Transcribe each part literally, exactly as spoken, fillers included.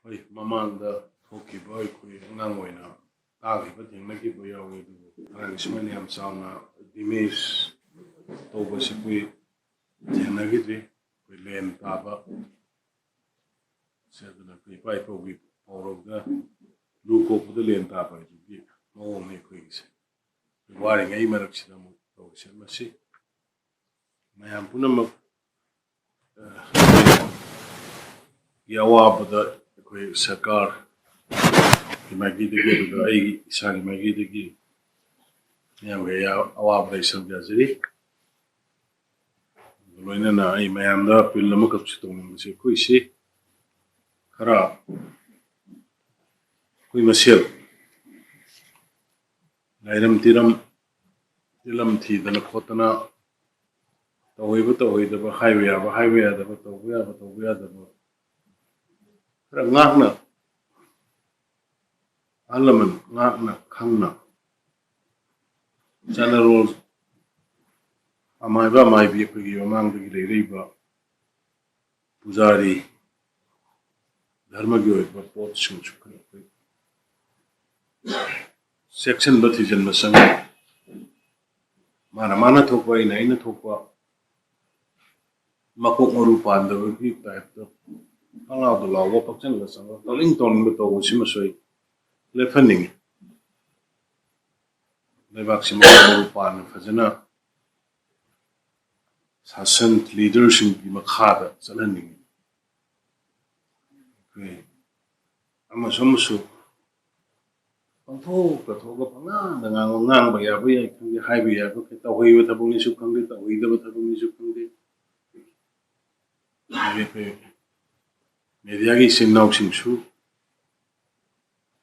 ꯍꯣꯏ, ꯃꯃꯥꯡꯗ ꯊꯣꯛꯈꯤꯕ ꯑꯩꯈꯣꯏ ꯑꯉꯥꯡ ꯑꯣꯏꯅ ꯇꯥꯈꯤꯕ, ꯊꯦꯡꯅꯈꯤꯕ ꯌꯥꯎꯏ, ꯑꯗꯨꯕꯨ ꯉꯔꯥꯡꯒꯤ ꯁꯨꯃꯥꯏꯅ ꯌꯥꯝ ꯆꯥꯎꯅ diminish ꯇꯧꯕꯁꯤ ꯑꯩꯈꯣꯏ ꯊꯦꯡꯅꯈꯤꯗ꯭ꯔꯤ꯫ ꯑꯩꯈꯣꯏ ꯂꯦꯟ ꯇꯥꯕ ꯁꯦ, ꯑꯗꯨꯅ ꯑꯩꯈꯣꯏ ꯏꯄꯥ ꯏꯄꯨꯒꯤ ꯄꯥꯎꯔꯧꯗ "ꯂꯨ ꯀꯣꯛꯄꯗ ꯂꯦꯟ ꯇꯥꯕ" ꯍꯥꯏꯗꯨꯒꯤ ꯃꯑꯣꯡꯅꯤ ꯑꯩꯈꯣꯏꯒꯤꯁꯦ꯫ ꯑꯩꯈꯣꯏ ꯋꯥꯔꯤꯉꯩ ꯃꯔꯛꯁꯤꯗ ꯑꯃꯨꯛ ꯇꯧꯔꯤꯁꯦ ꯃꯁꯤ꯫ ꯃꯌꯥꯝ ꯄꯨꯝꯅꯃꯛ, ꯑ, ꯒꯤ ꯑꯋꯥꯕꯗ ꯑꯩꯈꯣꯏ ꯁꯔꯀꯥꯔꯒꯤ ꯃꯥꯏꯀꯩꯗꯒꯤ, ꯑꯗꯨꯒ ꯑꯩꯒꯤ ꯏꯁꯥꯒꯤ ꯃꯥꯏꯀꯩꯗꯒꯤ ꯃꯌꯥꯝꯒꯤ ꯑꯋꯥꯕꯗ ꯑꯩ ꯁꯔꯨꯛ ꯌꯥꯖꯔꯤ꯫ ꯂꯣꯏꯅꯅ ꯑꯩ ꯃꯌꯥꯝꯗ ꯑꯄꯤꯜ ꯑꯃꯈꯛꯁꯨ ꯇꯧꯅꯤꯡꯕꯁꯦ, ꯑꯩꯈꯣꯏꯁꯤ ꯈꯔ ꯑꯩꯈꯣꯏ ꯃꯁꯦꯜ ꯂꯥꯏꯔꯝ ꯇꯤꯔꯝ, ꯇꯤꯂꯝ ꯊꯤꯗꯅ ꯈꯣꯠꯇꯅ, ꯇꯧꯍꯩꯕ ꯇꯧꯍꯩꯗꯕ, ꯍꯥꯏꯕ ꯌꯥꯕ ꯍꯥꯏꯕ ꯌꯥꯗꯕ, ꯇꯧꯕ ꯌꯥꯕ ꯇꯧꯕ ꯌꯥꯗꯕ, ꯈꯔ ꯉꯥꯛꯅ, ꯑꯍꯜ ꯂꯃꯟ ꯉꯥꯛꯅ ꯈꯪꯅ ꯆꯠꯅꯔꯣꯜ ꯑꯃꯥꯏꯕ ꯑꯃꯥꯏꯕꯤ ꯑꯩꯈꯣꯏꯒꯤ ꯃꯃꯥꯡꯗꯒꯤ ꯂꯩꯔꯛꯏꯕ ꯄꯨꯖꯥꯔꯤ, ꯙꯔꯃꯒꯤ ꯑꯣꯏꯕ ꯄꯣꯠꯁꯤꯡꯁꯨ ꯈꯔ ꯑꯩꯈꯣꯏ ꯆꯦꯛꯁꯤꯟꯕ ꯊꯤꯖꯤꯟꯕ ꯆꯪꯉꯤ꯫ ꯃꯥꯅ ꯃꯥꯅ ꯊꯣꯛꯄ, ꯑꯩꯅ ꯑꯩꯅ ꯊꯣꯛꯄ, ꯃꯀꯣꯛ ꯃꯔꯨ ꯄꯥꯟꯗꯕꯒꯤ ꯇꯥꯏꯞꯇ ꯄꯪꯂꯥꯎꯗ ꯂꯥꯎꯕ, ꯄꯪꯆꯪꯗ ꯆꯪꯕ, ꯇꯧꯅꯤꯡ ꯇꯧꯅꯤꯡꯕ ꯇꯧꯕꯁꯤꯃꯁꯨ ꯑꯩ ꯂꯦꯞꯍꯟꯅꯤꯡꯉꯤ꯫ ꯂꯩꯕꯥꯛꯁꯤ ꯃꯀꯣꯛ ꯃꯔꯨ ꯄꯥꯟꯅ ꯐꯖꯅ ꯁꯥꯁꯟ ꯂꯤꯗꯔꯁꯤꯡꯒꯤ ꯃꯈꯥꯗ ꯆꯠꯍꯟꯅꯤꯡꯉꯤ꯫ ꯑꯩꯈꯣꯏ ꯑꯃꯁꯨ ꯑꯃꯁꯨ ꯄꯪꯊꯣꯛꯇ ꯊꯣꯛꯑꯒ ꯄꯪꯉꯥꯡꯗ ꯉꯥꯡꯕ, ꯉꯥꯡꯕ ꯌꯥꯕ ꯌꯥꯏ ꯈꯪꯗꯦ, ꯍꯥꯏꯕ ꯌꯥꯕ ꯈꯪꯗꯦ, ꯇꯧꯍꯩꯕ ꯊꯕꯛꯅꯤꯁꯨ ꯈꯪꯗꯦ, ꯇꯧꯍꯩꯗꯕ ꯊꯕꯛꯅꯤꯁꯨ ꯈꯪꯗꯦ꯫ ꯑꯗꯒꯤ ꯑꯩꯈꯣꯏ ꯃꯦꯗꯤꯌꯥꯒꯤ ꯏꯆꯤꯟ ꯏꯅꯥꯎꯁꯤꯡꯁꯨ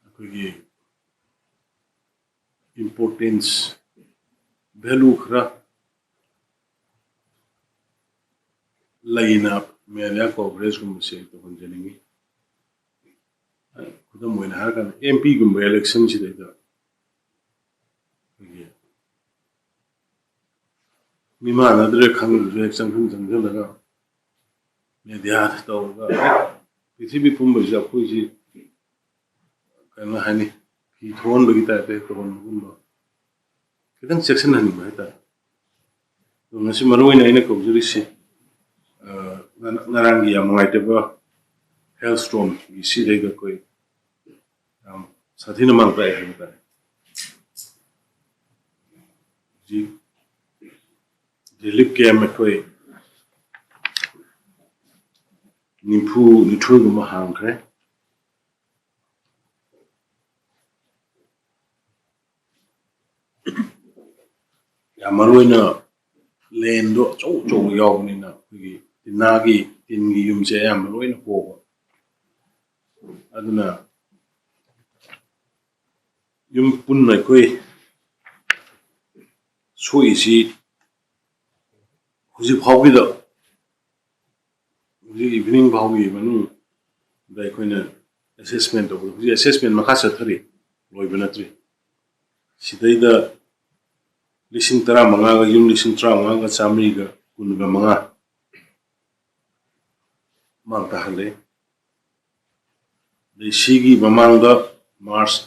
ꯑꯩꯈꯣꯏꯒꯤ importance, value ꯈꯔ ꯂꯩꯅ ꯃꯦꯗꯤꯌꯥ ꯀꯣꯚꯔꯦꯖꯀꯨꯝꯕꯁꯦ ꯇꯧꯍꯟꯖꯅꯤꯡꯉꯤ꯫ ꯈꯨꯗꯝ ꯑꯣꯏꯅ ꯍꯥꯏꯔꯀꯥꯟꯗ ꯑꯦꯝ ꯄꯤꯒꯨꯝꯕ ꯏꯂꯦꯛꯁꯟꯁꯤꯗꯩꯗ ꯑꯩꯈꯣꯏꯒꯤ ꯃꯤꯃꯥꯟꯅꯗ꯭ꯔꯦ ꯈꯪꯗ꯭ꯔꯁꯨ ꯍꯦꯛ ꯆꯪꯁꯤꯟ ꯆꯪꯁꯤꯜꯂꯒ ꯃꯦꯗꯤꯌꯥꯗ ꯇꯧꯔꯒ ꯍꯦꯛ ꯄ꯭ꯔꯤꯊꯤꯕꯤ ꯄꯨꯝꯕꯁꯤꯗ ꯑꯩꯈꯣꯏꯁꯤ, ꯀꯩꯅꯣ ꯍꯥꯏꯅꯤ, ꯐꯤ ꯊꯣꯛꯍꯟꯕꯒꯤ ꯇꯥꯏꯞꯇ ꯍꯦꯛ ꯇꯧꯍꯟꯕꯒꯨꯝꯕ, ꯈꯤꯇꯪ ꯆꯦꯛꯁꯤꯟꯍꯟꯅꯤꯡꯕ ꯍꯥꯏꯇꯥꯔꯦ꯫ ꯑꯗꯣ ꯉꯁꯤ ꯃꯔꯨ ꯑꯣꯏꯅ ꯑꯩꯅ ꯀꯧꯖꯔꯤꯁꯤ, ꯑ, ꯉ-, ꯉꯔꯥꯡꯒꯤ ꯌꯥꯝ ꯅꯨꯡꯉꯥꯏꯇꯕ ꯍꯦꯜ ꯁ꯭ꯇꯣꯔꯝꯒꯤ ꯁꯤꯗꯩꯗ ꯑꯩꯈꯣꯏ ꯌꯥꯝ ꯁꯥꯊꯤꯅ ꯃꯥꯡ ꯇꯥꯛꯑꯦ ꯍꯥꯏꯕ ꯇꯥꯔꯦ꯫ ꯍꯧꯖꯤꯛ ꯔꯤꯂꯤꯐ ꯀꯦꯝ ꯑꯩꯈꯣꯏ ꯅꯤꯐꯨ ꯅꯤꯊꯣꯏꯒꯨꯝꯕ ꯍꯥꯡꯈ꯭ꯔꯦ꯫ ꯌꯥꯝ ꯃꯔꯨ ꯑꯣꯏꯅ ꯂꯦꯟꯗꯣ ꯑꯆꯧ ꯑꯆꯧꯕ ꯌꯥꯎꯕꯅꯤꯅ ꯑꯩꯈꯣꯏꯒꯤ ꯇꯤꯟꯅꯥꯒꯤ, ꯇꯤꯟꯒꯤ ꯌꯨꯝꯁꯦ ꯑꯌꯥꯝꯕ ꯂꯣꯏꯅ ꯍꯣꯕ꯫ ꯑꯗꯨꯅ ꯌꯨꯝ ꯄꯨꯟꯅ ꯑꯩꯈꯣꯏ ꯁꯣꯛꯏꯁꯤ ꯍꯧꯖꯤꯛ ꯐꯥꯎꯒꯤꯗ, ꯍꯧꯖꯤꯛ ꯏꯚꯤꯅꯤꯡ ꯐꯥꯎꯒꯤ ꯃꯅꯨꯡꯗ ꯑꯩꯈꯣꯏꯅ ꯑꯦꯁꯦꯁꯃꯦꯟ ꯇꯧꯕꯗ, ꯍꯧꯖꯤꯛ ꯑꯦꯁꯦꯁꯃꯦꯟ ꯃꯈꯥ ꯆꯠꯊꯔꯤ, ꯂꯣꯏꯕ ꯅꯠꯇ꯭ꯔꯤ꯫ ꯁꯤꯗꯩꯗ ꯂꯤꯁꯤꯡ ꯇꯔꯥꯃꯉꯥꯒ, ꯌꯨꯝ ꯂꯤꯁꯤꯡ ꯇꯔꯥꯃꯉꯥꯒ ꯆꯥꯃꯔꯤꯒ ꯀꯨꯟꯒ ꯃꯉꯥ ꯃꯥꯡ ꯇꯥꯍꯜꯂꯦ꯫ ꯑꯗꯩ ꯁꯤꯒꯤ ꯃꯃꯥꯡꯗ ꯃꯥꯔꯆ,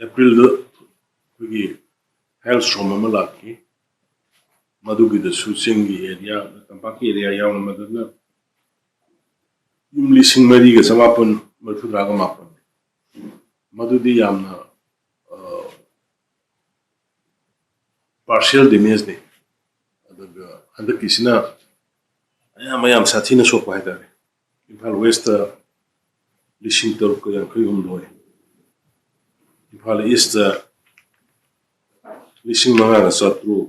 ꯑꯦꯄ꯭ꯔꯤꯜꯗ ꯑꯩꯈꯣꯏꯒꯤ ꯍꯦꯜ ꯁ꯭ꯇꯣꯔꯝ ꯑꯃ ꯂꯥꯛꯈꯤ꯫ ꯃꯗꯨꯒꯤꯗꯁꯨ ꯆꯤꯡꯒꯤ ꯑꯦꯔꯤꯌꯥ, ꯇꯝꯄꯥꯛꯀꯤ ꯑꯦꯔꯤꯌꯥ ꯌꯥꯎꯅ ꯃꯗꯨꯅ ꯌꯨꯝ ꯂꯤꯁꯤꯡ ꯃꯔꯤꯒ ꯆꯃꯥꯄꯟ ꯃꯔꯤꯐꯨꯇꯔꯥꯒ ꯃꯥꯄꯟ꯫ ꯃꯗꯨꯗꯤ ꯌꯥꯝꯅ, ꯑ, ꯄꯥꯔꯁꯤꯌꯦꯜ ꯗꯦꯃꯦꯖꯅꯤ꯫ ꯑꯗꯨꯒ ꯍꯟꯗꯛꯀꯤꯁꯤꯅ ꯑꯌꯥꯝꯕ ꯌꯥꯝ ꯁꯥꯊꯤꯅ ꯁꯣꯛꯄ ꯍꯥꯏꯇꯥꯔꯦ꯫ ꯏꯝꯐꯥꯜ ꯋꯦꯁꯇ ꯂꯤꯁꯤꯡ ꯇꯔꯨꯛꯀ ꯌꯥꯡꯈꯩ ꯍꯨꯝꯗꯣꯏ, ꯏꯝꯐꯥꯜ ꯏꯁꯇ ꯂꯤꯁꯤꯡ ꯃꯉꯥꯒ ꯆꯥꯇ꯭ꯔꯨꯛ,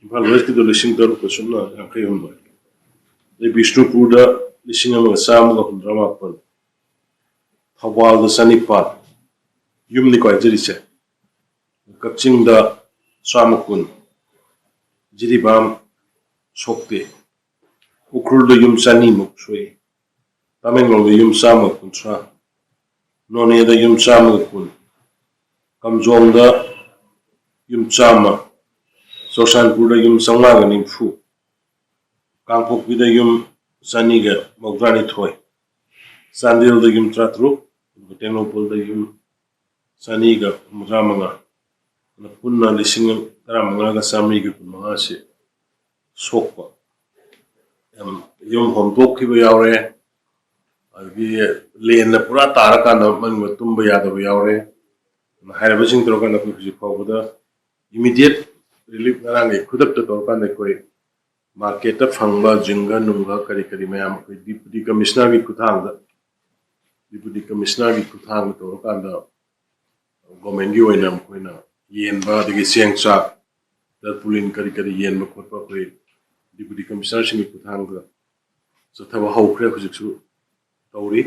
ꯏꯝꯐꯥꯜ ꯋꯦꯁꯀꯤꯗ ꯂꯤꯁꯤꯡ ꯇꯔꯨꯛꯀ ꯁꯨꯞꯅ ꯌꯥꯡꯈꯩ ꯍꯨꯝꯗꯣꯏ, ꯑꯗꯩ ꯕꯤꯁꯅꯨꯄꯨꯔꯗ ꯂꯤꯁꯤꯡ ꯑꯃꯒ ꯆꯥꯝꯃꯒ ꯍꯨꯝꯗ꯭ꯔꯥ ꯃꯥꯄꯟ, ꯊꯧꯕꯥꯜꯗ ꯆꯅꯤꯄꯥꯟ, ꯌꯨꯝꯅꯤꯀꯣ ꯍꯥꯏꯖꯔꯤꯁꯦ, ꯀꯛꯆꯤꯡꯗ ꯆꯥꯝꯃ ꯀꯨꯟ, ꯖꯤꯔꯤꯕꯥꯝ ꯁꯣꯛꯇꯦ, ꯎꯈ꯭ꯔꯨꯜꯗ ꯌꯨꯝ ꯆꯅꯤꯃꯨꯛ ꯁꯣꯛꯏ, ꯇꯃꯦꯡꯂꯣꯡꯗ ꯌꯨꯝ ꯆꯥꯝꯃꯒ ꯀꯨꯟꯊ꯭ꯔꯥ, ꯅꯣꯅꯦꯗ ꯌꯨꯝ ꯆꯥꯝꯃꯒ ꯀꯨꯟ, ꯀꯥꯝꯖꯣꯡꯗ ꯌꯨꯝ ꯆꯥꯝꯃ, ꯆꯨꯔꯆꯥꯟꯄꯨꯔꯗ ꯌꯨꯝ ꯆꯥꯝꯃꯉꯥꯒ ꯅꯤꯐꯨ, ꯀꯥꯡꯄꯣꯛꯄꯤꯗ ꯌꯨꯝ ꯆꯅꯤꯒ ꯃꯧꯗ꯭ꯔꯥꯅꯤꯊꯣꯏ, ꯆꯥꯟꯗꯦꯜꯗ ꯌꯨꯝ ꯇꯔꯥꯇꯔꯨꯛ, ꯑꯗꯨꯒ ꯇꯦꯡꯅꯧꯄꯜꯗ ꯌꯨꯝ ꯆꯅꯤꯒ ꯍꯨꯝꯐꯨꯇꯔꯥꯃꯉꯥ, ꯑꯗꯨꯅ ꯄꯨꯟꯅ ꯂꯤꯁꯤꯡ ꯇꯔꯥꯃꯉꯥꯒ ꯆꯥꯃꯔꯤꯒ ꯀꯨꯟꯃꯉꯥꯁꯤ ꯁꯣꯛꯄ, ꯌꯥꯝ ꯌꯨꯝ ꯍꯣꯡꯗꯣꯛꯈꯤꯕ ꯌꯥꯎꯔꯦ, ꯑꯗꯒꯤ ꯂꯦꯟꯅ ꯄꯨꯔꯥ ꯇꯥꯔꯀꯥꯟꯗ ꯃꯅꯨꯡꯗ ꯇꯨꯝꯕ ꯌꯥꯗꯕ ꯌꯥꯎꯔꯦ꯫ ꯍꯥꯏꯔꯤꯕꯁꯤꯡ ꯇꯧꯔꯀꯥꯟꯗ ꯑꯩꯈꯣꯏ ꯍꯧꯖꯤꯛ ꯐꯥꯎꯕꯗ immediate relief ꯉꯔꯥꯡꯒꯤ ꯈꯨꯗꯛꯇ ꯇꯧꯔꯀꯥꯟꯗ ꯑꯩꯈꯣꯏ ꯃꯥꯔꯀꯦꯠꯇ ꯐꯪꯕ ꯖꯤꯡꯒ ꯅꯨꯡꯒ ꯀꯔꯤ ꯀꯔꯤ ꯃꯌꯥꯝ ꯑꯩꯈꯣꯏ ꯗꯤꯄꯨꯇꯤ ꯀꯃꯤꯁꯅꯔꯒꯤ ꯈꯨꯠꯊꯥꯡꯗ, ꯗꯤꯄꯨꯇꯤ ꯀꯃꯤꯁꯅꯔꯒꯤ ꯈꯨꯠꯊꯥꯡꯗ ꯇꯧꯔꯀꯥꯟꯗ ꯒꯣꯔꯃꯦꯟꯒꯤ ꯑꯣꯏꯅ ꯃꯈꯣꯏꯅ ꯌꯦꯟꯕ, ꯑꯗꯒꯤ ꯆꯦꯡ ꯆꯥꯛ, ꯇꯔꯄꯨꯂꯤꯟ ꯀꯔꯤ ꯀꯔꯤ ꯌꯦꯟꯕ ꯈꯣꯠꯄ ꯑꯩꯈꯣꯏ ꯗꯤꯄꯨꯇꯤ ꯀꯃꯤꯁꯅꯔꯁꯤꯡꯒꯤ ꯈꯨꯠꯊꯥꯡꯗ ꯆꯠꯊꯕ ꯍꯧꯈ꯭ꯔꯦ, ꯍꯧꯖꯤꯛꯁꯨ ꯇꯧꯔꯤ꯫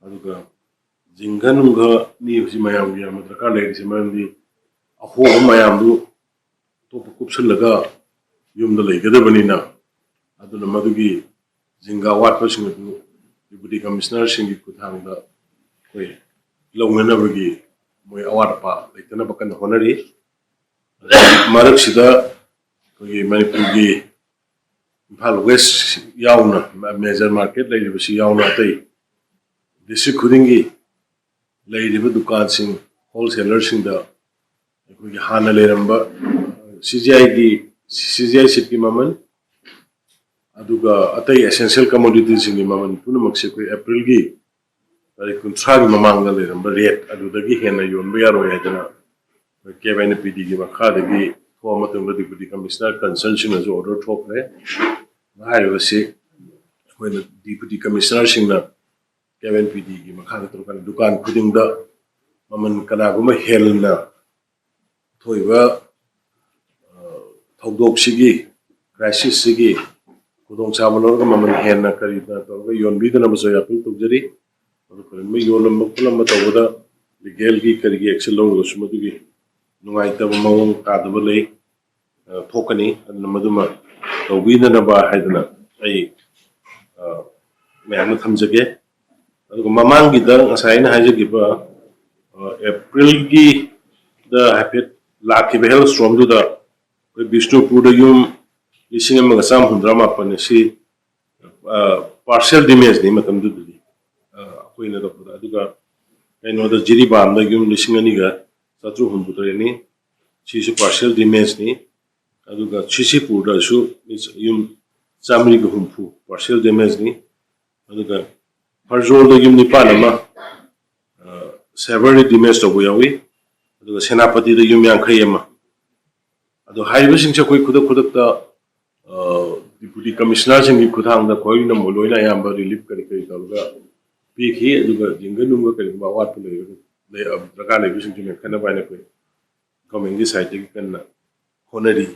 ꯑꯗꯨꯒ ꯖꯤꯡꯒ ꯅꯨꯡꯒꯅꯤ ꯍꯧꯖꯤꯛ ꯃꯌꯥꯝꯒꯤ ꯌꯥꯝꯅ ꯗꯔꯀꯥꯔ ꯂꯩꯔꯤꯁꯦ, ꯃꯔꯝꯗꯤ ꯑꯍꯣꯕ ꯃꯌꯥꯝꯗꯨ ꯑꯇꯣꯞꯄ ꯀꯨꯞꯁꯜꯂꯒ ꯌꯨꯝꯗ ꯂꯩꯒꯗꯕꯅꯤꯅ, ꯑꯗꯨꯅ ꯃꯗꯨꯒꯤ ꯖꯤꯡꯒ ꯑꯋꯥꯠꯄꯁꯤꯡ ꯑꯗꯨ ꯗꯤꯄꯨꯇꯤ ꯀꯃꯤꯁꯅꯔꯁꯤꯡꯒꯤ ꯈꯨꯠꯊꯥꯡꯗ ꯑꯩꯈꯣꯏ ꯂꯧꯅꯅꯕꯒꯤ ꯃꯣꯏ ꯑꯋꯥꯠ ꯑꯄꯥ ꯂꯩꯇꯅꯕ ꯀꯟꯅ ꯍꯣꯠꯅꯔꯤ꯫ ꯃꯔꯛꯁꯤꯗ ꯑꯩꯈꯣꯏꯒꯤ ꯃꯅꯤꯄꯨꯔꯒꯤ ꯏꯝꯐꯥꯜ ꯋꯦꯁ ꯌꯥꯎꯅ, ꯃꯦꯖꯔ ꯃꯥꯔꯀꯦꯠ ꯂꯩꯔꯤꯕꯁꯤ ꯌꯥꯎꯅ, ꯑꯇꯩ ꯗꯤꯁꯇ꯭ꯔꯤꯛ ꯈꯨꯗꯤꯡꯒꯤ ꯂꯩꯔꯤꯕ ꯗꯨꯀꯥꯟꯁꯤꯡ, ꯍꯣꯜꯁꯦꯂꯔꯁꯤꯡꯗ ꯑꯩꯈꯣꯏꯒꯤ ꯍꯥꯟꯅ ꯂꯩꯔꯝꯕ ꯁꯤ ꯖꯤ ꯑꯥꯏꯒꯤ, ꯁꯤ ꯖꯤ ꯑꯥꯏ ꯁꯤꯠꯀꯤ ꯃꯃꯜ, ꯑꯗꯨꯒ ꯑꯇꯩ ꯑꯦꯁꯦꯟꯁꯤꯌꯦꯜ ꯀꯃꯣꯗꯤꯇꯤꯁꯤꯡꯒꯤ ꯃꯃꯜ ꯄꯨꯝꯅꯃꯛꯁꯦ ꯑꯩꯈꯣꯏ ꯑꯦꯄ꯭ꯔꯤꯜꯒꯤ ꯇꯥꯔꯤꯛ ꯀꯨꯟꯊ꯭ꯔꯥꯒꯤ ꯃꯃꯥꯡꯗ ꯂꯩꯔꯝꯕ ꯔꯦꯠ ꯑꯗꯨꯗꯒꯤ ꯍꯦꯟꯅ ꯌꯣꯟꯕ ꯌꯥꯔꯣꯏ ꯍꯥꯏꯗꯅ ꯑꯩꯈꯣꯏ ꯀꯦꯞ ꯑꯦꯟ ꯄꯤ ꯗꯤꯒꯤ ꯃꯈꯥꯗꯒꯤ ꯊꯣꯛꯑ ꯃꯇꯨꯡꯗ ꯗꯤꯄꯨꯇꯤ ꯀꯃꯤꯁꯅꯔ ꯀꯟꯁꯔꯟꯁꯤꯡꯅꯁꯨ ꯑꯣꯔꯗꯔ ꯊꯣꯛꯈ꯭ꯔꯦ꯫ ꯍꯥꯏꯔꯤꯕꯁꯤ ꯑꯩꯈꯣꯏꯅ ꯗꯤꯄꯨꯇꯤ ꯀꯃꯤꯁꯅꯔꯁꯤꯡꯅ ꯀꯦꯞ ꯑꯦꯟ ꯄꯤ ꯗꯤꯒꯤ ꯃꯈꯥꯗ ꯇꯧꯔꯀꯥꯟꯗ ꯗꯨꯀꯥꯟ ꯈꯨꯗꯤꯡꯗ ꯃꯃꯜ ꯀꯅꯥꯒꯨꯝꯕ ꯍꯦꯟꯅ ꯊꯣꯛꯏꯕ, ꯑ, ꯊꯧꯗꯣꯛꯁꯤꯒꯤ, ꯀ꯭ꯔꯥꯏꯁꯤꯁꯁꯤꯒꯤ ꯈꯨꯗꯣꯡꯆꯥꯕ ꯂꯧꯔꯒ ꯃꯃꯜ ꯍꯦꯟꯅ ꯀꯔꯤꯅ ꯇꯧꯔꯒ ꯌꯣꯟꯕꯤꯗꯅꯕꯁꯨ ꯑꯩ ꯑꯥꯄꯤꯜ ꯇꯧꯖꯔꯤ꯫ ꯑꯗꯨ ꯀꯔꯤꯒꯨꯝꯕ ꯌꯣꯜꯂꯝꯕ ꯈꯣꯠꯂꯝꯕ ꯇꯧꯕꯗ ꯂꯤꯒꯦꯜꯒꯤ ꯀꯔꯤꯒꯤ ꯑꯦꯛꯁꯟ ꯂꯧꯔꯒꯁꯨ ꯃꯗꯨꯒꯤ ꯅꯨꯡꯉꯥꯏꯇꯕ ꯃꯑꯣꯡ ꯇꯥꯗꯕ ꯂꯩ, ꯑ, ꯊꯣꯛꯀꯅꯤ꯫ ꯑꯗꯨꯅ ꯃꯗꯨꯃ ꯇꯧꯕꯤꯗꯅꯕ ꯍꯥꯏꯗꯅ ꯑꯩ, ꯑ, ꯃꯌꯥꯝꯗ ꯊꯝꯖꯒꯦ꯫ ꯑꯗꯨꯒ ꯃꯃꯥꯡꯒꯤꯗ ꯉꯁꯥꯏ ꯑꯩꯅ ꯍꯥꯏꯖꯈꯤꯕ, ꯑ, ꯑꯦꯄ꯭ꯔꯤꯜꯒꯤꯗ ꯍꯥꯏꯐꯦꯠ ꯂꯥꯛꯈꯤꯕ ꯍꯦꯜ ꯁ꯭ꯇꯣꯔꯝꯗꯨꯗ ꯑꯩꯈꯣꯏ ꯕꯤꯁꯅꯨꯄꯨꯔꯗ ꯌꯨꯝ ꯂꯤꯁꯤꯡ ꯑꯃꯒ ꯆꯥꯝꯃ ꯍꯨꯝꯗ꯭ꯔꯥ ꯃꯥꯄꯟ ꯑꯁꯤ, ꯑ, ꯄꯥꯔꯁꯦꯜ ꯗꯦꯃꯦꯖꯅꯤ ꯃꯇꯝꯗꯨꯗꯗꯤ꯫ ꯑꯩꯈꯣꯏꯅ ꯇꯧꯕꯗ꯫ ꯑꯗꯨꯒ ꯀꯩꯅꯣꯗ, ꯖꯤꯔꯤꯕꯥꯝꯗ ꯌꯨꯝ ꯂꯤꯁꯤꯡ ꯑꯅꯤꯒ ꯆꯥꯇ꯭ꯔꯨꯛ ꯍꯨꯝꯐꯨꯇꯔꯦꯠꯅꯤ꯫ ꯁꯤꯁꯨ partial damageꯅꯤ꯫ ꯑꯗꯨꯒ ꯁꯤꯁꯤꯄꯨꯔꯗꯁꯨ ꯌꯨꯝ ꯆꯥꯃꯔꯤꯒ ꯍꯨꯝꯐꯨ partial damageꯅꯤ꯫ ꯑꯗꯨꯒ ꯐꯔꯖꯣꯜꯗ ꯌꯨꯝ ꯅꯤꯄꯥꯟ ꯑꯃ severely damage ꯇꯧꯕ ꯌꯥꯎꯏ꯫ ꯑꯗꯨꯒ ꯁꯦꯅꯥꯄꯇꯤꯗ ꯌꯨꯝ ꯌꯥꯡꯈꯩ ꯑꯃ꯫ ꯑꯗꯣ ꯍꯥꯏꯔꯤꯕꯁꯤꯡꯁꯦ ꯑꯩꯈꯣꯏ ꯈꯨꯗꯛ ꯈꯨꯗꯛꯇ Deputy Commissionerꯁꯤꯡꯒꯤ ꯈꯨꯠꯊꯥꯡꯗ ꯑꯩꯈꯣꯏꯅ ꯑꯃꯨꯛ ꯂꯣꯏꯅ ꯑꯌꯥꯝꯕ relief ꯀꯔꯤ ꯀꯔꯤ ꯇꯧꯔꯒ ꯄꯤꯈꯤ꯫ ꯑꯗꯨꯒ ꯖꯤꯡꯒ ꯅꯨꯡꯒ ꯀꯔꯤꯒꯨꯝꯕ ꯑꯋꯥꯠꯄ ꯂꯩꯔꯒ, ꯂꯩ-, ꯗꯔꯀꯥꯔ ꯂꯩꯕꯁꯤꯡꯁꯨ ꯃꯦꯟꯈꯠꯅꯕ ꯍꯥꯏꯅ ꯑꯩꯈꯣꯏ governmentꯀꯤ sideꯇꯒꯤ ꯀꯟꯅ ꯍꯣꯠꯅꯔꯤ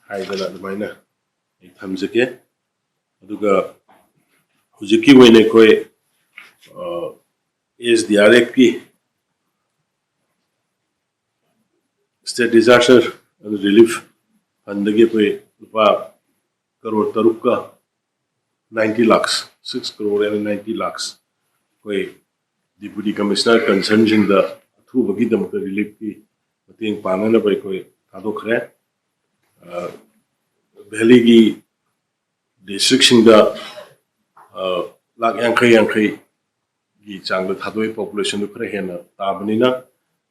ꯍꯥꯏꯗꯅ ꯑꯗꯨꯃꯥꯏꯅ ꯑꯩ ꯊꯝꯖꯒꯦ꯫ ꯑꯗꯨꯒ ꯍꯧꯖꯤꯛꯀꯤ ꯑꯣꯏꯅ ꯑꯩꯈꯣꯏ SDRFꯀꯤ, State Disaster and Relief Fundꯗꯒꯤ ꯑꯩꯈꯣꯏ ꯂꯨꯄꯥ ꯀꯔꯣꯔ ꯇꯔꯨꯛꯀ ninety lakhs, six crore and ninety lakhs ꯑꯩꯈꯣꯏ Deputy Commissioner concernꯁꯤꯡꯗ ꯑꯊꯨꯕꯒꯤꯗꯃꯛꯇ reliefꯀꯤ ꯃꯇꯦꯡ ꯄꯥꯡꯅꯅꯕ ꯑꯩꯈꯣꯏ ꯊꯥꯗꯣꯛꯈ꯭ꯔꯦ꯫ Valleyꯒꯤ districtꯁꯤꯡꯗ ꯂꯥꯈ ꯌꯥꯡꯈꯩ ꯌꯥꯡꯈꯩꯒꯤ ꯆꯥꯡꯗ ꯊꯥꯗꯣꯛꯏ, populationꯗꯨ ꯈꯔ ꯍꯦꯟꯅ ꯇꯥꯕꯅꯤꯅ꯫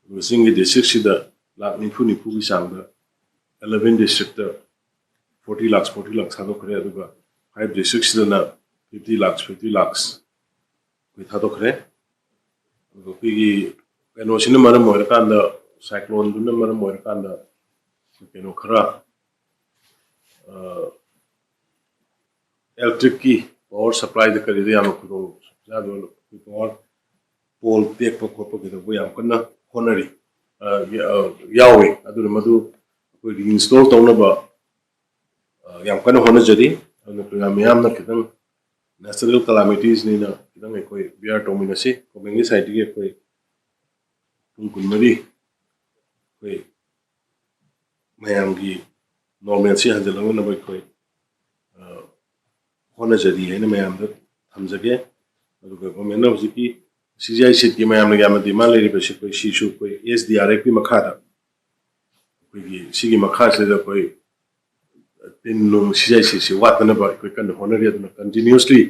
ꯑꯗꯨꯒ ꯆꯤꯡꯒꯤ districtꯁꯤꯗ ꯂꯥꯈ ꯅꯤꯐꯨ ꯅꯤꯐꯨꯒꯤ ꯆꯥꯡꯗ eleven districtꯇ forty lakhs, forty lakhs ꯊꯥꯗꯣꯛꯈ꯭ꯔꯦ꯫ ꯑꯗꯨꯒ five districtꯁꯤꯗꯅ fifty lakhs, fifty lakhs ꯑꯩꯈꯣꯏ ꯊꯥꯗꯣꯛꯈ꯭ꯔꯦ꯫ ꯑꯗꯨꯒ ꯑꯩꯈꯣꯏꯒꯤ ꯀꯩꯅꯣꯁꯤꯅ ꯃꯔꯝ ꯑꯣꯏꯔꯀꯥꯟꯗ, cycloneꯗꯨꯅ ꯃꯔꯝ ꯑꯣꯏꯔꯀꯥꯟꯗ ꯀꯩꯅꯣ ꯈꯔ electricꯀꯤ power supplyꯗ ꯀꯔꯤꯗ ꯌꯥꯝꯅ ꯈꯨꯗꯣꯡ ꯆꯥꯗꯕ, power pole ꯇꯦꯛꯄ ꯈꯣꯠꯄ ꯀꯩꯗꯧꯕ ꯌꯥꯝ ꯀꯟꯅ ꯍꯣꯠꯅꯔꯤ, ꯌꯥꯎꯏ꯫ ꯑꯗꯨꯅ ꯃꯗꯨ ꯑꯩꯈꯣꯏ reinstall ꯇꯧꯅꯕ ꯌꯥꯝ ꯀꯟꯅ ꯍꯣꯠꯅꯖꯔꯤ꯫ ꯑꯗꯨꯅ ꯄ꯭ꯔꯖꯥ ꯃꯤꯌꯥꯝꯅ ꯈꯤꯇꯪ natural calamitiesꯅꯤꯅ ꯈꯤꯇꯪ ꯑꯩꯈꯣꯏ bear ꯇꯧꯃꯤꯟꯅꯁꯤ꯫ Governmentꯀꯤ sideꯇꯒꯤ ꯑꯩꯈꯣꯏ ꯄꯨꯡ ꯀꯨꯟꯃꯔꯤ ꯑꯩꯈꯣꯏ ꯃꯌꯥꯝꯒꯤ normalꯁꯤ ꯍꯟꯖꯤꯜꯂꯛꯅꯕ ꯑꯩꯈꯣꯏ ꯍꯣꯠꯅꯖꯔꯤ ꯍꯥꯏꯅ ꯃꯌꯥꯝꯗ ꯊꯝꯖꯒꯦ꯫ ꯑꯗꯨꯒ governmentꯅ ꯍꯧꯖꯤꯛꯀꯤ CGI sheetꯀꯤ ꯃꯌꯥꯝꯅ ꯌꯥꯝꯅ demand ꯂꯩꯔꯤꯕꯁꯤ ꯑꯩꯈꯣꯏ ꯁꯤꯁꯨ ꯑꯩꯈꯣꯏ SDRFꯀꯤ ꯃꯈꯥꯗ, ꯑꯩꯈꯣꯏꯒꯤ ꯁꯤꯒꯤ ꯃꯈꯥꯁꯤꯗ ꯑꯩꯈꯣꯏ ꯇꯤꯟ ꯅꯨꯡ CGI sheetꯁꯤ ꯋꯥꯠꯇꯅꯕ ꯑꯩꯈꯣꯏ ꯀꯟꯅ ꯍꯣꯠꯅꯔꯤ꯫ ꯑꯗꯨꯅ continuously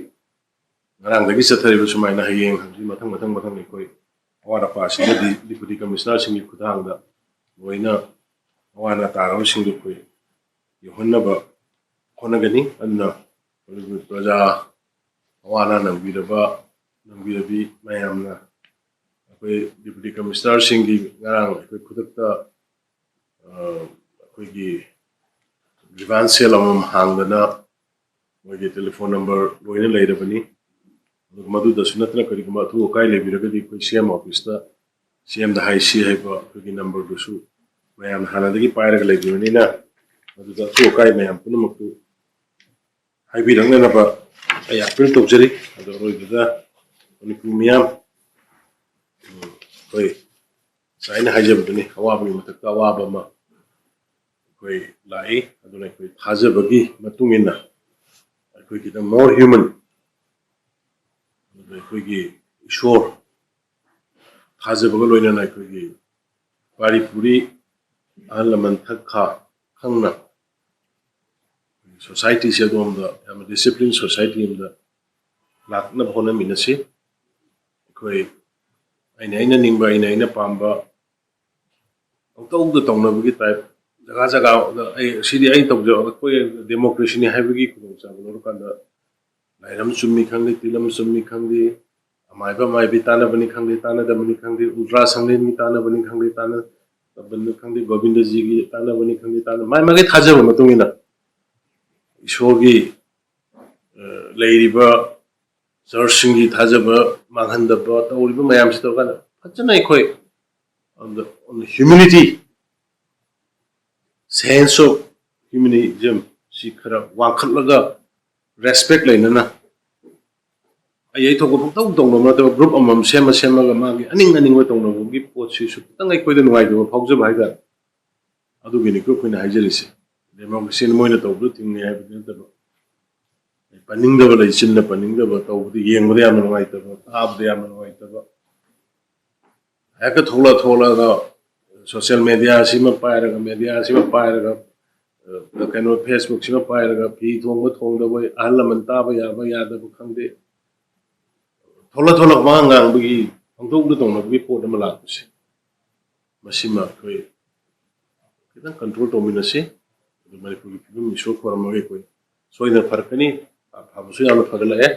ꯉꯔꯥꯡꯗꯒꯤ ꯆꯠꯊꯔꯤꯕ ꯁꯨꯃꯥꯏꯅ ꯍꯌꯦꯡ ꯍꯪꯆꯤꯠ ꯃꯊꯪ ꯃꯊꯪ ꯃꯊꯪ ꯑꯩꯈꯣꯏ ꯑꯋꯥꯠ ꯑꯄꯥꯁꯤꯡꯗꯗꯤ ꯗꯤꯄꯨꯇꯤ ꯀꯃꯤꯁꯅꯔꯁꯤꯡꯒꯤ ꯈꯨꯠꯊꯥꯡꯗ ꯂꯣꯏꯅ ꯑꯋꯥ ꯑꯅꯥ ꯇꯥꯔꯕꯁꯤꯡꯗꯨ ꯑꯩꯈꯣꯏ ꯌꯧꯍꯟꯅꯕ ꯍꯣꯠꯅꯒꯅꯤ꯫ ꯑꯗꯨꯅ ꯃꯅꯤꯄꯨꯔ ꯄ꯭ꯔꯖꯥ ꯑꯋꯥ ꯑꯅꯥ ꯅꯪꯕꯤꯔꯕ ꯅꯪꯕꯤꯔꯕꯤ ꯃꯌꯥꯝꯅ ꯑꯩꯈꯣꯏ ꯗꯤꯄꯨꯇꯤ ꯀꯃꯤꯁꯅꯔꯁꯤꯡꯒꯤ ꯉꯔꯥꯡ ꯑꯩꯈꯣꯏ ꯈꯨꯗꯛꯇ ꯑꯩꯈꯣꯏꯒꯤ ꯒ꯭ꯔꯤꯚꯥꯟꯁ ꯁꯦꯜ ꯑꯃꯃꯝ ꯍꯥꯡꯗꯅ ꯃꯣꯏꯒꯤ ꯇꯦꯂꯤꯐꯣꯟ ꯅꯝꯕꯔ ꯂꯣꯏꯅ ꯂꯩꯔꯕꯅꯤ꯫ ꯑꯗꯨꯒ ꯃꯗꯨꯗꯁꯨ ꯅꯠꯇꯅ ꯀꯔꯤꯒꯨꯝꯕ ꯑꯊꯨ ꯑꯀꯥꯏ ꯂꯩꯕꯤꯔꯒꯗꯤ ꯑꯩꯈꯣꯏ ꯁꯤ ꯑꯦꯝ ꯑꯣꯐꯤꯁꯇ ꯁꯤ ꯑꯦꯝꯗ ꯍꯥꯏꯁꯤ ꯍꯥꯏꯕ ꯑꯩꯈꯣꯏꯒꯤ ꯅꯝꯕꯔꯗꯨꯁꯨ ꯃꯌꯥꯝꯅ ꯍꯥꯟꯅꯗꯒꯤ ꯄꯥꯏꯔꯒ ꯂꯩꯕꯤꯕꯅꯤꯅ ꯃꯗꯨꯗ ꯑꯊꯨ ꯑꯀꯥꯏ ꯃꯌꯥꯝ ꯄꯨꯝꯅꯃꯛꯇꯨ ꯍꯥꯏꯕꯤꯔꯛꯅꯅꯕ ꯑꯩ ꯑꯥꯄꯤꯜ ꯇꯧꯖꯔꯤ꯫ ꯑꯗꯣ ꯑꯔꯣꯏꯕꯗ ꯃꯅꯤꯄꯨꯔ ꯃꯤꯌꯥꯝ, ꯎꯝ, ꯑꯩꯈꯣꯏ ꯉꯁꯥꯏ ꯑꯩꯅ ꯍꯥꯏꯖꯕꯗꯨꯅꯤ, ꯑꯋꯥꯕꯒꯤ ꯃꯊꯛꯇ ꯑꯋꯥꯕ ꯑꯃ ꯑꯩꯈꯣꯏ ꯂꯥꯛꯏ꯫ ꯑꯗꯨꯅ ꯑꯩꯈꯣꯏ ꯊꯥꯖꯕꯒꯤ ꯃꯇꯨꯡ ꯏꯟꯅ ꯑꯩꯈꯣꯏꯒꯤꯗ more human, ꯑꯗꯨꯒ ꯑꯩꯈꯣꯏꯒꯤ ꯏꯁꯣꯔ ꯊꯥꯖꯕꯒ ꯂꯣꯏꯅꯅ ꯑꯩꯈꯣꯏꯒꯤ ꯄꯥꯔꯤ ꯄꯨꯔꯤ ꯑꯍꯜ ꯂꯃꯟ ꯊꯛ ꯈꯥ ꯈꯪꯅ ꯁꯣꯁꯥꯏꯇꯤꯁꯦ ꯑꯗꯣꯝꯗ ꯌꯥꯝꯅ ꯗꯤꯁꯤꯄ꯭ꯂꯤꯟ ꯁꯣꯁꯥꯏꯇꯤ ꯑꯃꯗ ꯂꯥꯛꯅꯕ ꯍꯣꯠꯅꯃꯤꯟꯅꯁꯤ꯫ ꯑꯩꯈꯣꯏ ꯑꯩꯅ ꯑꯩꯅ ꯅꯤꯡꯕ, ꯑꯩꯅ ꯑꯩꯅ ꯄꯥꯝꯕ ꯄꯪꯇꯧꯗ ꯇꯧꯅꯕꯒꯤ ꯇꯥꯏꯞ, ꯖꯒꯥ ꯖꯒꯥꯗ ꯑꯩ ꯁꯤꯗꯤ ꯑꯩ ꯇꯧꯖꯕ, ꯑꯩꯈꯣꯏ ꯗꯦꯃꯣꯀ꯭ꯔꯦꯁꯤꯅꯤ ꯍꯥꯏꯕꯒꯤ ꯈꯨꯗꯣꯡꯆꯥꯕ ꯂꯧꯔꯀꯥꯟꯗ ꯂꯥꯏꯔꯝ ꯆꯨꯝꯃꯤ ꯈꯪꯗꯦ, ꯇꯤꯂꯝ ꯆꯨꯝꯃꯤ ꯈꯪꯗꯦ, ꯑꯃꯥꯏꯕ ꯑꯃꯥꯏꯕꯤ ꯇꯥꯟꯅꯕꯅꯤ ꯈꯪꯗꯦ, ꯇꯥꯟꯅꯗꯕꯅꯤ ꯈꯪꯗꯦ, ꯎꯜꯇ꯭ꯔꯥ ꯁꯪꯂꯦꯟꯒꯤ ꯇꯥꯟꯅꯕꯅꯤ ꯈꯪꯗꯦ, ꯇꯥꯟꯅꯗꯕꯅꯤ ꯈꯪꯗꯦ, ꯒꯣꯕꯤꯟꯗꯖꯤꯒꯤ ꯇꯥꯟꯅꯕꯅꯤ ꯈꯪꯗꯦ, ꯇꯥꯟꯅ ꯃꯥꯏ ꯃꯥꯒꯤ ꯊꯥꯖꯕ ꯃꯇꯨꯡ ꯏꯟꯅ ꯏꯁꯣꯔꯒꯤ, ꯑ, ꯂꯩꯔꯤꯕ ꯆꯔꯆꯁꯤꯡꯒꯤ ꯊꯥꯖꯕ ꯃꯥꯡꯍꯟꯗꯕ ꯇꯧꯔꯤꯕ ꯃꯌꯥꯝꯁꯤ ꯇꯧꯔꯀꯥꯟꯗ ꯐꯖꯅ ꯑꯩꯈꯣꯏ on the, on the humanity, sense of humanism ꯁꯤ ꯈꯔ ꯋꯥꯡꯈꯠꯂꯒ respect ꯂꯩꯅꯅ ꯑꯩ ꯑꯩ ꯊꯣꯛꯄ ꯄꯪꯇꯧ ꯇꯧꯅꯕ ꯅꯠꯇꯕ group ꯑꯃꯃꯝ ꯁꯦꯝꯃ ꯁꯦꯝꯃꯒ ꯃꯥꯒꯤ ꯑꯅꯤꯡ ꯑꯅꯤꯡꯕ ꯇꯧꯅꯕꯒꯤ ꯄꯣꯠꯁꯤꯁꯨ ꯈꯤꯇꯪ ꯑꯩꯈꯣꯏꯗ ꯅꯨꯡꯉꯥꯏꯇꯕ ꯐꯥꯎꯖꯕ ꯍꯥꯏꯇꯥꯔꯦ꯫ ꯑꯗꯨꯒꯤꯅꯤꯀꯣ ꯑꯩꯈꯣꯏꯅ ꯍꯥꯏꯖꯔꯤꯁꯦ꯫ ꯗꯦꯃꯣꯀ꯭ꯔꯦꯁꯤꯅ ꯃꯣꯏꯅ ꯇꯧꯕꯗꯨ ꯊꯤꯡꯉꯦ ꯍꯥꯏꯕꯗꯤ ꯅꯠꯇꯕ, ꯄꯟꯅꯤꯡꯗꯕ ꯂꯩ, ꯆꯤꯟꯅ ꯄꯟꯅꯤꯡꯗꯕ, ꯇꯧꯕꯗ ꯌꯦꯡꯕꯗ ꯌꯥꯝꯅ ꯅꯨꯡꯉꯥꯏꯇꯕ, ꯇꯥꯕꯗ ꯌꯥꯝꯅ ꯅꯨꯡꯉꯥꯏꯇꯕ, ꯍꯦꯛꯇ ꯊꯣꯛꯂꯛ ꯊꯣꯛꯂꯛꯑꯒ social media ꯁꯤꯃ ꯄꯥꯏꯔꯒ, media ꯁꯤꯃ ꯄꯥꯏꯔꯒ, ꯑ, ꯀꯩꯅꯣ, Facebook ꯁꯤꯃ ꯄꯥꯏꯔꯒ ꯐꯤ ꯊꯣꯡꯕ ꯊꯣꯡꯗꯕ, ꯑꯍꯜ ꯂꯃꯟ ꯇꯥꯕ ꯌꯥꯕ ꯌꯥꯗꯕ ꯈꯪꯗꯦ, ꯊꯣꯛꯂꯛ ꯊꯣꯛꯂꯛ ꯋꯥ ꯉꯥꯡꯕꯒꯤ ꯄꯪꯇꯧꯗ ꯇꯧꯅꯕꯒꯤ ꯄꯣꯠ ꯑꯃ ꯂꯥꯛꯄꯁꯦ, ꯃꯁꯤꯃ ꯑꯩꯈꯣꯏ ꯈꯤꯇꯪ ꯀꯟꯇ꯭ꯔꯣꯜ ꯇꯧꯃꯤꯟꯅꯁꯤ꯫ ꯑꯗꯨ ꯃꯅꯤꯄꯨꯔꯒꯤ ꯐꯤꯕꯝ ꯏꯁꯨ ꯈꯣꯔꯝꯃꯒ ꯑꯩꯈꯣꯏ ꯁꯣꯏꯗꯅ ꯐꯔꯛꯀꯅꯤ꯫ ꯐꯕꯁꯨ ꯌꯥꯝꯅ ꯐꯒꯠꯂꯛꯑꯦ꯫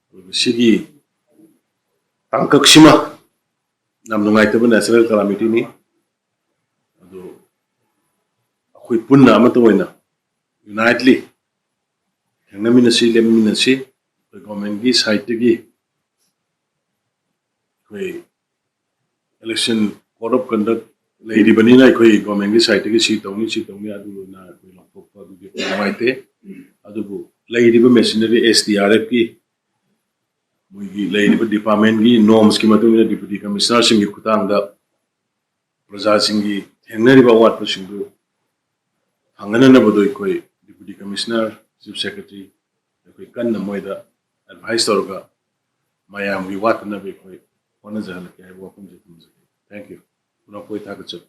ꯑꯗꯨꯒ ꯁꯤꯒꯤ ꯇꯥꯡꯀꯛꯁꯤꯃ ꯌꯥꯝ ꯅꯨꯡꯉꯥꯏꯇꯕ ꯅꯦꯆꯔꯦꯜ ꯀꯦꯂꯥꯃꯤꯇꯤꯅꯤ꯫ ꯑꯗꯨ ꯑꯩꯈꯣꯏ ꯄꯨꯟꯅ ꯑꯃꯠꯇ ꯑꯣꯏꯅ ꯌꯨꯅꯥꯏꯠꯂꯤ ꯊꯦꯡꯅꯃꯤꯟꯅꯁꯤ, ꯂꯦꯞꯃꯤꯟꯅꯁꯤ꯫ ꯑꯩꯈꯣꯏ ꯒꯣꯔꯃꯦꯟꯒꯤ ꯁꯥꯏꯠꯇꯒꯤ ꯑꯩꯈꯣꯏ ꯏꯂꯦꯛꯁꯟ ꯀꯣꯗ ꯑꯣꯐ ꯀꯟꯗꯛ ꯂꯩꯔꯤꯕꯅꯤꯅ ꯑꯩꯈꯣꯏ ꯒꯣꯔꯃꯦꯟꯒꯤ ꯁꯥꯏꯠꯇꯒꯤ ꯁꯤ ꯇꯧꯅꯤ, ꯁꯤ ꯇꯧꯅꯤ, ꯑꯗꯨꯅ ꯑꯩꯈꯣꯏ ꯂꯥꯎꯊꯣꯛꯄ ꯑꯗꯨꯗꯤ ꯑꯩꯈꯣꯏ ꯅꯨꯡꯉꯥꯏꯇꯦ꯫ ꯑꯗꯨꯕꯨ ꯂꯩꯔꯤꯕ ꯃꯦꯁꯤꯅꯔꯤ, ꯑꯦꯁ ꯗꯤ ꯑꯥꯔ ꯑꯦꯐꯀꯤ ꯃꯣꯏꯒꯤ ꯂꯩꯔꯤꯕ ꯗꯤꯄꯥꯔꯠꯃꯦꯟꯒꯤ ꯅꯣꯔꯝꯁꯀꯤ ꯃꯇꯨꯡ ꯏꯟꯅ ꯗꯤꯄꯨꯇꯤ ꯀꯃꯤꯁꯅꯔꯁꯤꯡꯒꯤ ꯈꯨꯠꯊꯥꯡꯗ ꯄ꯭ꯔꯖꯥꯁꯤꯡꯒꯤ ꯊꯦꯡꯅꯔꯤꯕ ꯑꯋꯥꯠꯄꯁꯤꯡꯗꯨ ꯐꯪꯍꯟꯅꯅꯕꯗꯣ ꯑꯩꯈꯣꯏ ꯗꯤꯄꯨꯇꯤ ꯀꯃꯤꯁꯅꯔ, ꯆꯤꯐ ꯁꯦꯀ꯭ꯔꯦꯇꯔꯤ, ꯑꯩꯈꯣꯏ ꯀꯟꯅ ꯃꯣꯏꯗ ꯑꯦꯗꯚꯥꯏꯁ ꯇꯧꯔꯒ ꯃꯌꯥꯝꯒꯤ ꯋꯥꯠꯇꯅꯕ ꯑꯩꯈꯣꯏ ꯍꯣꯠꯅꯖꯍꯜꯂꯛꯀꯦ ꯍꯥꯏꯕ ꯋꯥꯐꯝꯁꯦ ꯊꯝꯖꯒꯦ꯫ Thank you꯫ ꯄꯨꯝꯅꯃꯛꯄꯨ ꯑꯩ ꯊꯥꯒꯠꯆꯔꯤ꯫